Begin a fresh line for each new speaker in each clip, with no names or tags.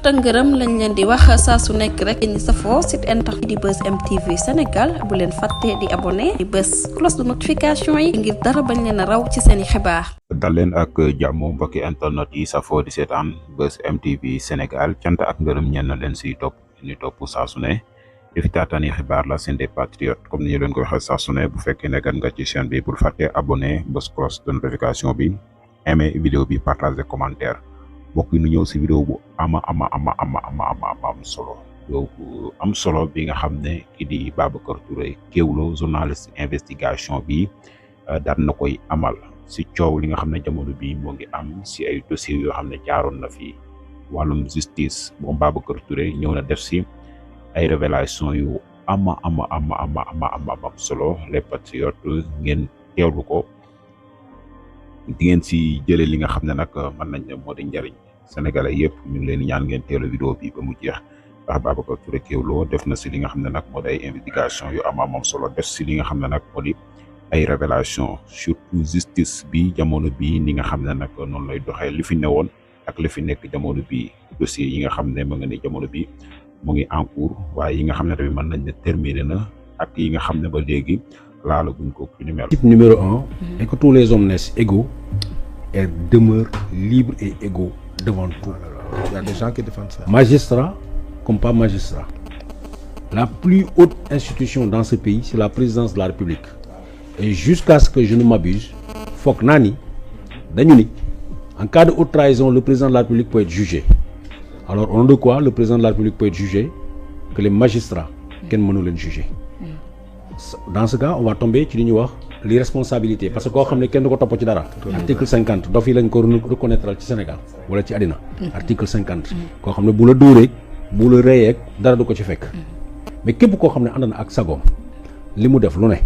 ngërëm lañ leen di wax saa su nekk rek ñi safoo site internet di Buzz M TV Sénégal bu leen fàtte di abonné di bës cloche de notification yi ngir dara bañ leen a raw ci seeni xibaar.
dal leen ak jàmm mbokki internet yi safoo di seetaan Buzz M TV Sénégal cant ak ngërëm ñeen na leen si topp ñu topp saa su ne di fi taataani xibaar la seen des patriotes comme ni ñu leen ko waxee saa su ne bu fekkee ne gan nga ci chaîne bi bul fàtte abonné bës cloche de notification bi aimé vidéo bi partager commentaire. bokk ñu ñëw si vidéo bu am solo yow am solo bi nga xam ne kii di Babacar Touré Kewoulo journaliste investigation bi daan na koy amal si coow li nga xam ne jamono bi moo ngi am si ay dossiers yoo xam ne jaaroon na fi wàllum justice moom Babacar Touré ñëw na def si ay révélation yu am solo les patriotes ngeen teewlu ko di ngeen si jëlee li nga xam ne nag mën nañ ne moo di njariñ Sénégalais yëpp ñu ngi leen di ñaan ngeen teelu vidéo bi ba mu jeex ndax Babacar Touré Kewoulo def na si li nga xam ne nag moo di ay investigation yu am solo def si li nga xam ne nag moo di ay révélation surtout justice bi jamono bi ni nga xam ne nag noonu lay doxee li fi newoon ak li fi nekk jamono bi dossier yi nga xam ne ma nga ne jamono bi mu ngi en cours waaye yi nga xam ne tamit mën nañ ne terminé na ak yi nga xam ne ba léegi laala guñ ko numéro.
Type numéro 1 est que tous les hommes naissent égaux et demeurent libres et égaux devant tout.
Il y a des gens qui défendent ça.
Magistrat comme pas magistrat. La plus haute institution dans ce pays, c'est la présidence de la République. Et jusqu'à ce que je ne m'abuse, foog naa ni dañu ni en cas de haute trahison, le président de la République peut être jugé. Alors au nom de quoi le président de la République peut être jugé que les magistrats kenn mënu leen juger. Dans ce cas on va tomber ci li ñuy wax l'irresponsabilité parce que koo xam ne kenn du ko topp ci dara. article 50 dof yi lañ ko reconnaître ci Sénégal wala ci àddina. article 50. koo xam ne bu la dóoree bu la reyeeg dara du ko ci fekk. mais képp koo xam ne ànd na ak sagoom li mu def lu ne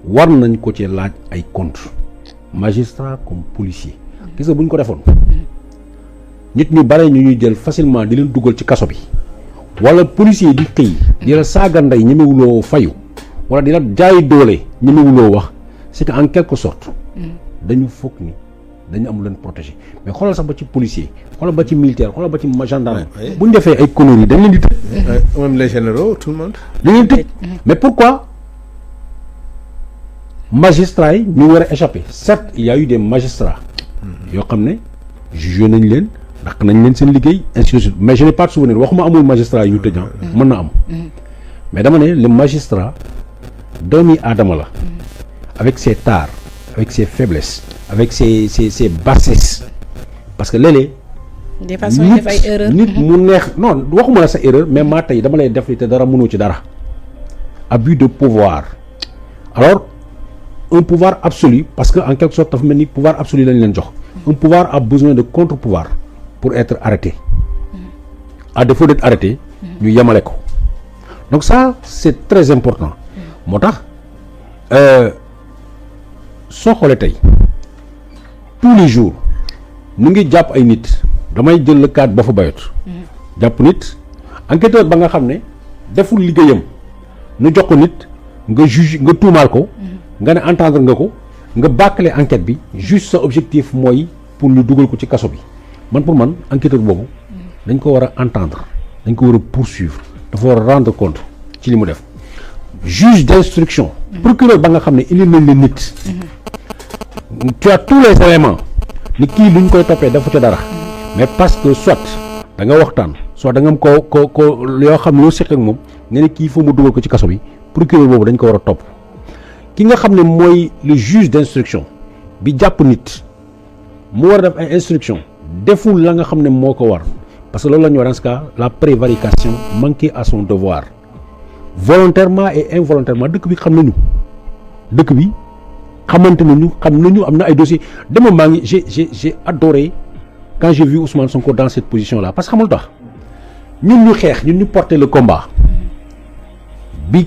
war nañ ko ci laaj ay compte magistrat comme policier. gis nga bu ñu ko defoon nit ñu bare ñu ñuy jël facilement di leen dugal ci kaso bi wala policier di xëy di la saaga ndey ñemewuloo fayu. wala di la jaay doole ñemewuloo wax c'est que en quelque sorte dañu foog ni dañu am leen protéger mais xoolal sax ba ci policier xoolal ba ci militaire xoolal ba ci gendarme bu ñu defee ay conneries dañ leen di tëj.
Même les généraux tout le monde.
dañ leen di tëj mais pourquoi magistrats yi ñu war a échapper certes il y a eu des magistrats yoo xam ne jugé nañ leen ndax nañ leen seen liggéey institution mais je n'ai pas de souvenir waxuma amul magistrat yu ñu tëj mën na am mais dama ne le magistrat doomi aadama la avec ses tares avec ses faiblesses avec ses bassesses parce que léeg-léeg
des fois sooy def ay erreur
nit mu neex non waxuma la sa erreur mais maa tey dama lay def li te dara mënoo ci dara abus de pouvoir alors un pouvoir absolu parce que en quelque sorte dafa mel ni pouvoir absolu lañ leen jox un pouvoir a besoin de contre-pouvoir pour être arrêté à défaut d'être arrêté ñu yemale ko donc ça c'est très important moo tax soo xoolee tey tous les jours mu ngi jàpp ay nit damay jël le cadre ba fa bayot jàpp nit enquêteur ba nga xam ne deful liggéeyam nu jox ko nit nga juge nga tuumaal ko nga ne entendre nga ko nga bâcler enquête bi juste sa objectif mooy pour ñu dugal ko ci kaso bi man pour man enquêteur boobu dañ ko war a entendre dañ ko war a poursuivre dafa war a rendre compte ci li mu def juge d'instruction procureur ba nga xam ne indi nañ la nit tu as tous les éléments ni kii lu ñu koy toppee dafa ca dara mais parce que soit da nga waxtaan soit da nga am ko yoo xam ne yoo seq ak moom nga ne kii foo mu dugal ko ci kaso bi procureur boobu dañ ko war a topp ki nga xam ne mooy le juge d'instruction bi jàpp nit mu war a def ay instruction deful la nga xam ne moo ko war parce que loolu la ñu war dans ce cas la prévarication manquer à son devoir volontairement et involontairement dëkk bi xam nañu dëkk bi xamante nañu xam nañu am na ay dossiers dama maa ngi j'ai adoré quand j'ai vu Ousmane Sonko dans cette position là parce que xamul tax ñun ñu xeex ñun ñu porter le combat bi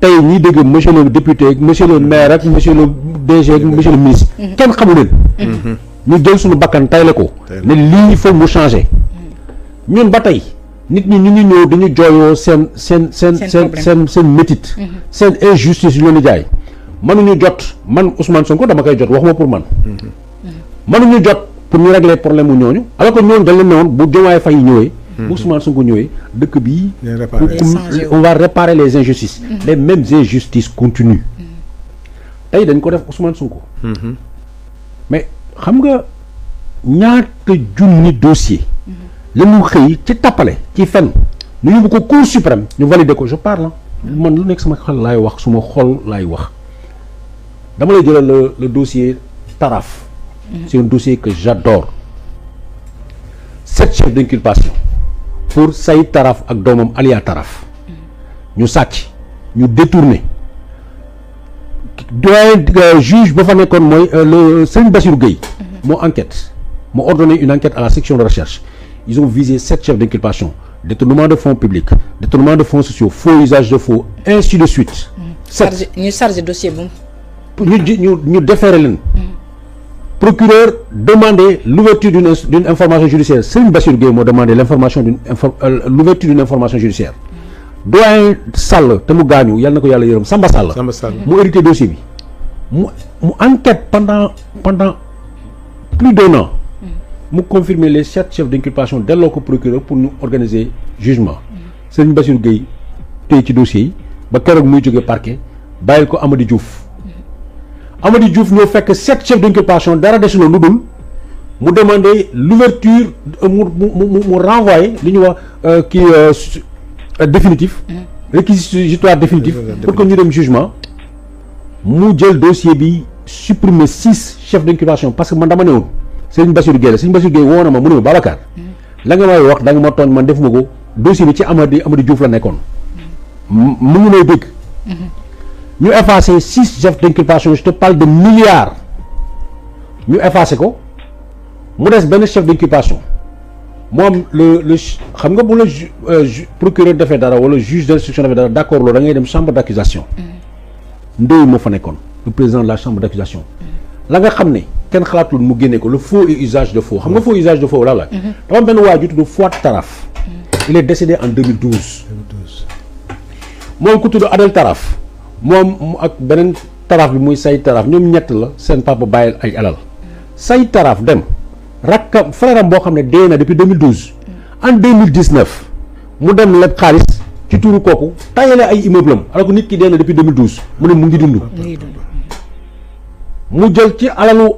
tey ñiy dégg monsieur le député monsieur le maire ak monsieur le DG ak monsieur le ministre kenn xamu leen ñu jël suñu bakkan tayle ko ne lii faut mu changer ñun ba tey nit ñi ñu ngi ñëw dañu jooyoo seen métit seen injustice yu leen di jaay mënuñu jot man Ousmane Sonko dama koy jot waxuma pour man mënuñu jot pour ñu régler problème mu ñooñu alors que ñooñu dañ leen ne woon bu Diomaye Faye ñëwee. bu Ousmane Sonko ñëwee dëkk bii. on va réparer les injustices. les mêmes injustices continuent. tey dañ ko def Ousmane Sonko. mais xam nga ñaata junni dossier. la ñu xëy ci tappale ci fen ñu yóbbu ko Cour suprême ñu valider ko je parle man lu nekk sama xel laay wax suma xol laay wax dama lay jëlal le dossier Taraf. c'est un dossier que j'adore 7 chefs d'inculpation pour Saïd Taraf ak doomam Alia Taraf ñu sàcc ñu détourné doyen juge ba fa nekkoon mooy le Serigne Bassirou Gueye moo enquête moo ordonné une enquête à la section de recherche ils ont visé 7 chefs d'inculpation détournement de fonds publics détournement de fonds sociaux faux usage de faux ainsi de suite.
ñu chargé dossier bu
ñu déféré leen. procureur demandé l'ouverture d'une information judiciaire Serigne Bassirou Gueye moo demandé l'ouverture d'une information judiciaire. doyen Sall te mu gaañu yàlla na ko yàlla yërëm Samba Sall. mu hérité dossier bi mu enquête pendant plus d'1 an. mu confirmer les 7 chefs d'inculpation delloo ko procureur pour ñu organiser jugement Serigne Bassirou Gueye tey ci dossier yi ba keroog muy jógee parquet bàyyil ko Amady Diouf ñoo fekk 7 chefs d'inculpation dara desuloo lu dul mu demander l'ouverture mu renvoyer li ñuy wax définitif réquisitoire définitif pour que ñu dem jugement mu jël dossier bi supprimer 6 chefs d'inculpation parce que man dama ne woon Serigne Bassirou Gueye woo na ma mu ne ma Babacar la nga may wax da nga ma tooñ man defuma ko dossier bi ci Amady Diouf la nekkoon mu ngi may dégg ñu effacé 6 chefs d'inculpation je te parle de milliards ñu effacé ko mu des benn chef d'inculpation moom le xam nga bu la procureur defee dara wala juge d'instruction defee dara d'accord loolu da ngay dem chambre d'accusation Ndoye moo fa nekkoon le président de la chambre d'accusation la nga xam ne kenn xalaatul mu génne ko le faux et usage de faux xam nga faux usage de faux la dafa am benn waa ju tudd Fouad Taraf il est décédé en 2012 moom ku tudd Adel Taraf moom ak beneen Taraf bi muy Saïd Taraf ñoom ñett la seen papa bàyyil ay alal Saïd Taraf dem rakkam frère am boo xam ne dee na depuis 2012 en 2019 mu dem leb xaalis ci turu kooku tayale ay immeuble am alors que nit ki dee na depuis 2012 mu ne mu ngi dund mu jël ci alalu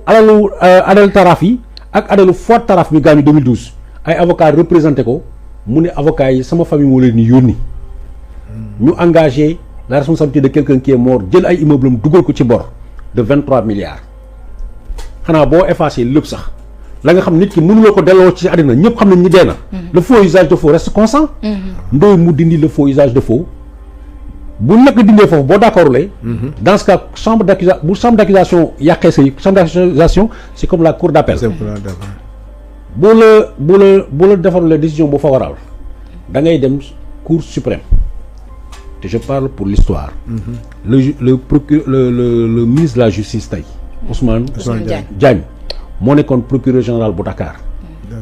Adel Taraf yi ak alalu Fouad Taraf mi gaañu 2012 ay avocats représenté ko mu ne avocats yi sama famille moo leen ni yónni ñu engagé la responsabilité de quelqu'un qui est mort jël ay immeuble am dugal ko ci bor de 23 milliards xanaa boo effacé lépp sax la nga xam nit ki mënuloo ko delloo ci àddina ñëpp xam nañ ni dee na le faux usage de faux reste constant Ndoye mu dindi le faux usage de faux bu nekk dindee foofu boo d'accord lay dans ce cas chambre d'accusation yàqee sa chambre d'accusation c'est comme la cour d'appel bu la defaru la décision bu favorable da ngay dem cour suprême te je parle pour l'histoire le ministre de la justice tey Ousmane Diagne moo nekkoon procureur général bu Dakar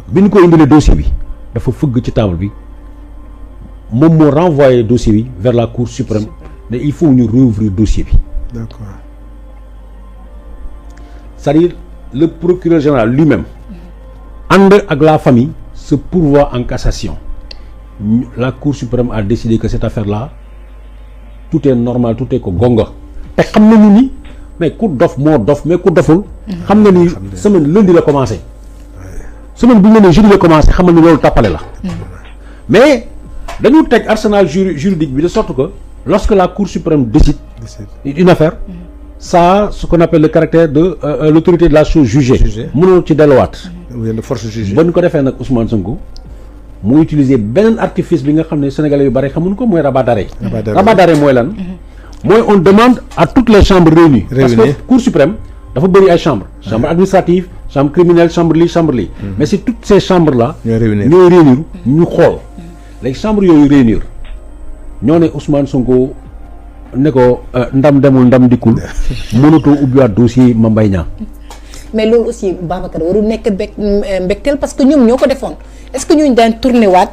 bi ñu ko indilee dossier bi dafa fëgg ci table bi moom moo renvoyé dossier bi vers la cour suprême mais il faut ñu rouvrir dossier bi.
D'accord.
C'est-à-dire le procureur général lui-même ànd ak la famille se pourvoit en cassation la cour suprême a décidé que cette affaire-là tout est normal tout est ko gonga te xam nañu ni mais ku dof moo dof mais ku doful xam na ni semaine lundi la commencé semaine bu ñu nee jeudi la commencé xamal ni loolu tàppale la mais dañu teg arsenal juridique bi de sorte que lorsque la cour suprême décide une affaire ça ce qu'on appelle le caractère de l'autorité de la chose jugée mënoo ci delluwaat
de force jugée
ba ñu ko defee nag Ousmane Sonko mu utiliser beneen artifice bi nga xam ne sénégalais yu bari xamuñ ko mooy rabat d'arrêt mooy lan mooy on demande à toutes les chambres réunies parce que cour suprême dafa bëri ay chambres chambre administrative chambre criminelle chambre lii mais c'est toutes ces chambres là ñooy réunir ñu xool léegi chambre yooyu réunir ñoo ne Ousmane Sonko ne ko ndam demul ndam dikkul mënatoo ubbiwaat dossier Mame Mbaye Niang
mais loolu aussi Babacar warul nekk mbégteel parce que ñoom ñoo ko defoon est-ce que ñooñu daan tourné waat.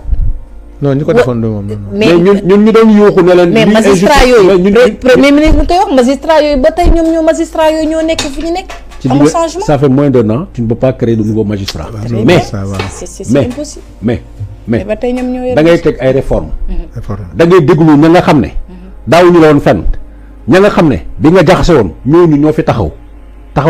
non ñu ko defoon de moom
mais ñun ñu doon yuuxu ne leen.
mais magistrat yooyu premier ministre mu koy wax magistrat yooyu ba tey ñoom magistrat yooyu ñoo nekk fi ñu nekk. amul changement.
Ça fait moins d'un an, tu ne peux pas créer de nouveaux magistrats.
mais c'est
mais
impossible.
mais
ba tey ñoom ñoo yor
da ngay teg ay réformes. da ngay déglu ña nga xam ne. daawuñu la woon fenn ña nga xam ne bi nga jaxase woon ñooñu ñoo fi taxaw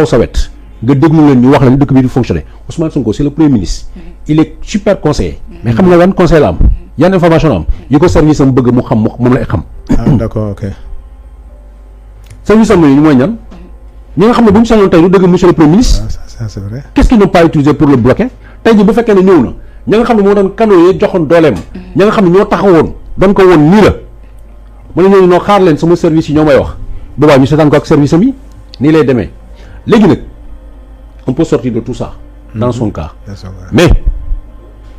sa wet nga déglu leen ñu wax la ni dëkk bi di fonctionner Ousmane Sonko c'est le premier ministre. il est super conseiller. mais xam nga yan conseil la am yan information la am yi ko service am bëgg mu xam moom lay xam.
ah d'accord ok.
service am yooyu mooy ñan ñi nga xam ne bu ñu sañoon tey du dëgg monsieur le premier ministre.
ça c'est vrai.
qu'est-ce qu'ils n'ont pas utilisé pour le bloquer tey jii bu fekkee ne ñëw na ña nga xam ne moo doon canaux yi joxoon dooleem. ña nga xam ne ñoo taxawoon doon ko woon nii la mu ne ñooñu noo xaar leen sama service yi ñoo may wax boobaa ñu seetaan ko ak service am yi nii lay demee léegi nag on peut sortir de tout ça. dans son cas. mais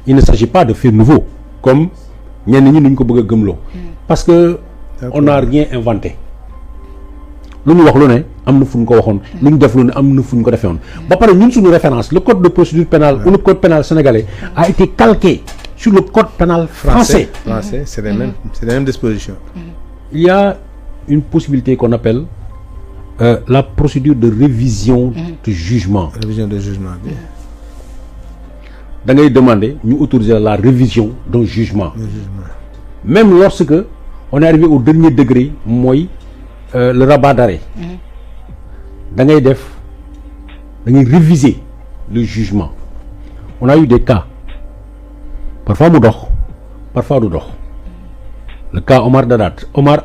il ne s'agit pas de faits nouveaux comme ñenn ñi nuñ ko bëgg a gëmloo. parce que on n'a rien inventé. lu ñu wax lu ne am na fu ñu ko waxoon. lu ñu def lu ne am na fu ñu ko defee woon. ba pare ñun suñu référence le code de procédure pénale ou le code pénal sénégalais a été calqué sur le code pénal français.
C'est les mêmes dispositions.
Il y a une possibilité qu'on appelle la procédure de révision de jugement.
Révision de jugement, bien.
Da ngay demander ñu autoriser la révision d'un jugement. Même lorsque on est arrivé au dernier degré mooy le rabat d'arrêt. Da ngay réviser le jugement. On a eu des cas parfois mu dox parfois du dox. Le cas Omar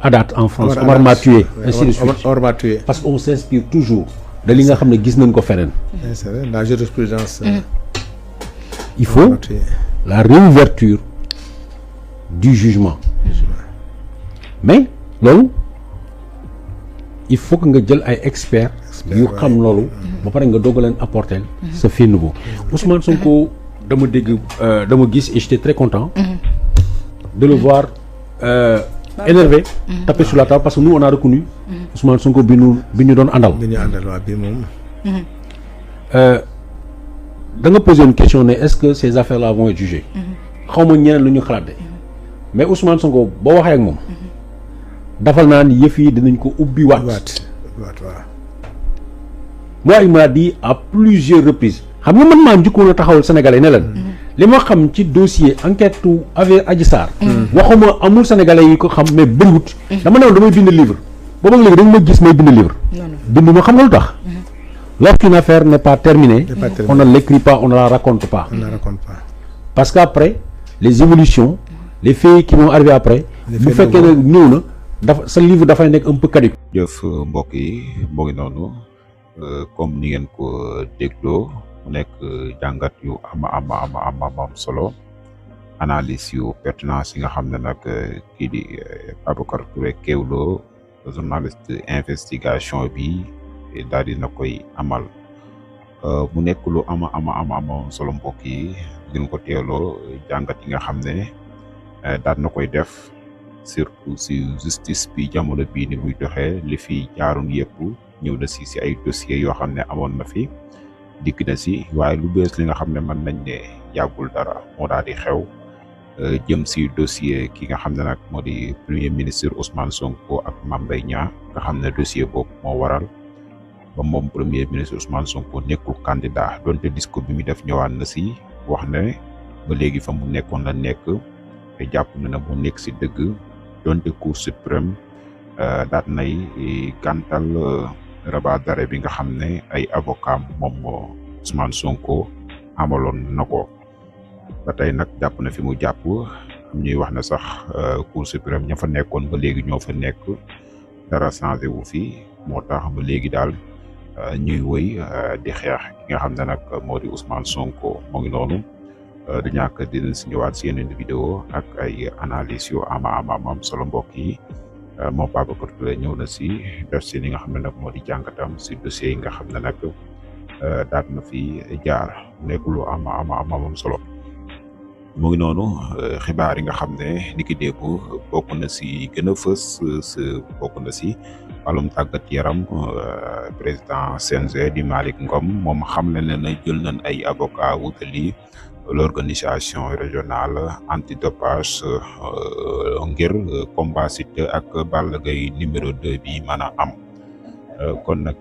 Haddad en France, Omar m'a tué, ainsi de suite.
Omar m'a tué.
Parce qu'on s'inspire toujours de li nga xam ne gis nañ ko feneen.
C'est vrai, la jurisprudence.
Il faut la réouverture du jugement. Mais loolu il faut que nga jël ay experts yu xam loolu ba pare nga doog leen apporter ce fait nouveau. Ousmane Sonko dama gis et j'étais très content de le voir énervé, tapé sur la table parce que nous on a reconnu Ousmane Sonko bi ñu doon àndal. Da nga poser une question ne est-ce que ces affaires-là vont être jugées. xaw ma ñeneen lu ñu xalaat de mais Ousmane Sonko boo waxee ak moom dafal naa ni yëf yi dinañ ko ubbi waat. Moi il m'a dit à plusieurs reprises xam nga man maa njëkkoon a taxawal Sénégalais ne leen. li ma xam ci dossier enquête tu affaire Adji Sarr. waxuma amul Sénégalais yi ko xam mais bëriwut. dama ne woon damay bind livre boobu léegi dañ ma gis may bind livre. bind ma xam nga lu tax. Lorsqu'une affaire n'est pas terminée, on ne l'écrit pas, on ne la raconte pas. Parce qu'après, les évolutions, les faits qui vont arriver après, bu fekkee ne ñëw na dafa sa livre dafay nekk un peu caduc.
jëf mbokk yi mbokki noonu comme ni ngeen ko dégloo mu nekk jàngat yu am solo analyse yu pertinence yi nga xam ne nag kii di Babacar Touré Kewoulo journaliste investigation bi daal di na koy amal mu nekk lu ama solo mbokk yi gën ko teeloo jàngat yi nga xam ne daal na koy def surtout si justice bi jamono bii ni muy doxee li fi jaaroon yëpp ñëw na si ay dossiers yoo xam ne amoon na fi dikk na si waaye lu bees li nga xam ne mën nañ ne yàggul dara moo daal di xew jëm si dossier ki nga xam ne nag moo di premier ministre Ousmane Sonko ak Mame Mbaye Niang nga xam ne dossier boobu moo waral ba moom premier ministre Ousmane Sonko nekkul candidat donte discours bi muy def ñëwaat na si wax ne ba léegi fa mu nekkoon la nekk te jàpp na ne mu nekk si dëgg donte cour suprême daat nay gàntal rabat d'arrêt bi nga xam ne ay avocat moom Ousmane Sonko amaloon na ko ba tey nag jàpp na fi mu jàpp am ñuy wax ne sax cour suprême ña fa nekkoon ba léegi ñoo fa nekk dara changé wu fi moo tax ba léegi daal ñuy wëy di xeex ki nga xam ne nag moo di Ousmane Sonko moo ngi noonu du ñàkk dinañ si ñëwaat si yeneen vidéo ak ay analyse yu am solo mbokk yi moom Babacar Touré ñëw na si def si li nga xam ne nag moo di jàngatam si dossier yi nga xam ne nag daat na fi jaar nekk lu am solo mu ngi noonu xibaar yi nga xam ne ni ki démb bokk na si gën a fës bokk na si wàllum tàggat yaram président CNG di Malick Ngom moom xam ne na jël nañ ay avocat wutali l'organisation régionale antidopage ngir combat Siteu ak Balla Gaye numéro 2 bi mën a am kon nag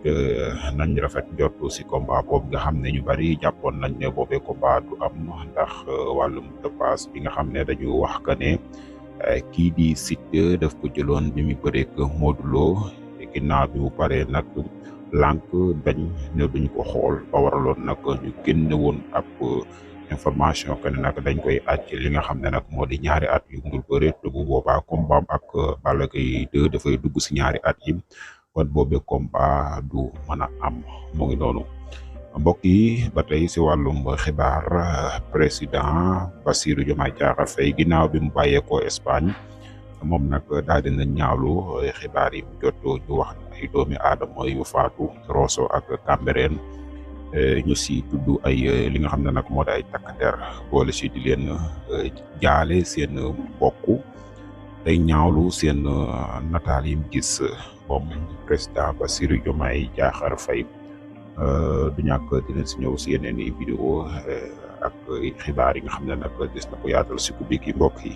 nañ rafet njortu si combat boobu nga xam ne ñu bari jàppoon nañ ne boobee combat du am ndax wàllum dopage bi nga xam ne dañu wax que ne kii di Siteu daf ko jëloon bi mu bëreeg Modou Lo ginnaaw bi mu paree nag lànk bañ ne duñ ko xool ba waraloon nag ñu génne woon ab information que ne nag dañ koy àcc li nga xam ne nag moo di ñaari at yu ngul bëre te bu boobaa combat ak Balla Gaye 2 dafay dugg si ñaari at yi kon boobee combat du mën a am mu ngi noonu mbokk yi ba tey si wàllum xibaar président Bassirou Diomaye Diakhar Faye ginnaaw bi mu bàyyeekoo Espagne moom nag daal dina ñaawlu xibaar yi mu jot ñu wax ay doomi aadama yu faatu Rosso ak Cambérène ñu si tudd ay li nga xam ne nag moo di ay takk der boole si di leen jaale seen bokk day ñaawlu seen nataal yi mu gis moom président Bassirou Diomaye Diakhar Faye du ñàkk dinañ si ñëw si yeneen i vidéo ak xibaar yi nga xam ne nag des na ko yaatal si guddi gi mbokk yi.